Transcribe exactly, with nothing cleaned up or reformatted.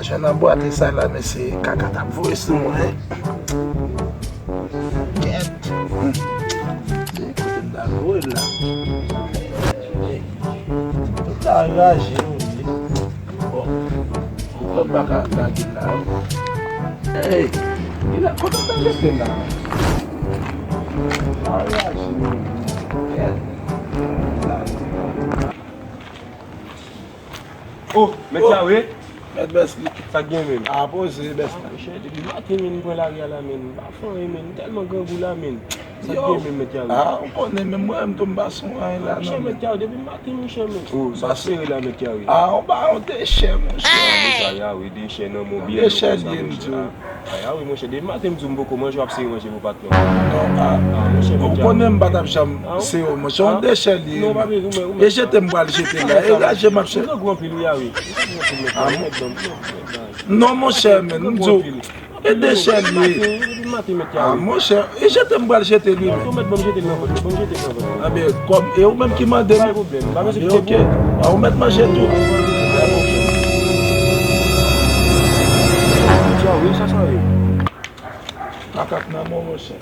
Chen nan bwate sa la, mesye, kaka t ap voye sou mwen. Kèt. Hmm. Kote m ta voye l la? Tout sa anraje, wi. Bon, ou pran baka lage la. Hey, li la, kote w ta mete la? Anraje, wi. Oh, mèt Yahweh. Mèt Bèsli. Sa k gen menm? A, poze, Bèsli. Ah, monchè, depi maten, menm, m pran lari a la, menm. M pa fè anyen, menm. M tèlman grangou la, menm. Sa k gen menm, mèt Yahweh? Ah, ou konnen menm mwen menm tou m pa sou anyen la non. Monchè, mèt Yahweh, depi maten, monchè, menm. Oh, sa sere la, mèt Yahweh. Ah, ou pa yon dechè, monchè. Ah, men sa Yahweh, dechè nan mon byen. Dechè l ye, m di w. Ah, Yahweh, monchè, depi maten, m di w m poko manje, w ap sere manje pou patnè w. Non, ah, ou konnen m pa t ap janm sere w, monchè, yon dechè l ye. Non, pa bezwen, ou mèt. E jete m pral jete la. E raje m ap jete. Ou grangou anpil, wi, Yahweh. Ou grangou anpil, mèt Yahweh. Ou mèt ban m, ou mèt ban m. Non, monchè, men, m di w. E dechè l ye. Ah, monchè, e jete m pral jete l wi, men. Ou mèt ban m jete l nan vant, ban m jete l nan vant. Anben, kòm e ou menm ki mande m. Pa gen pwoblèm, pa bezwen kite pou ou. Ah, ou mèt manje tou. Dyawo, sa sa ye? Makak nan men w, monchè.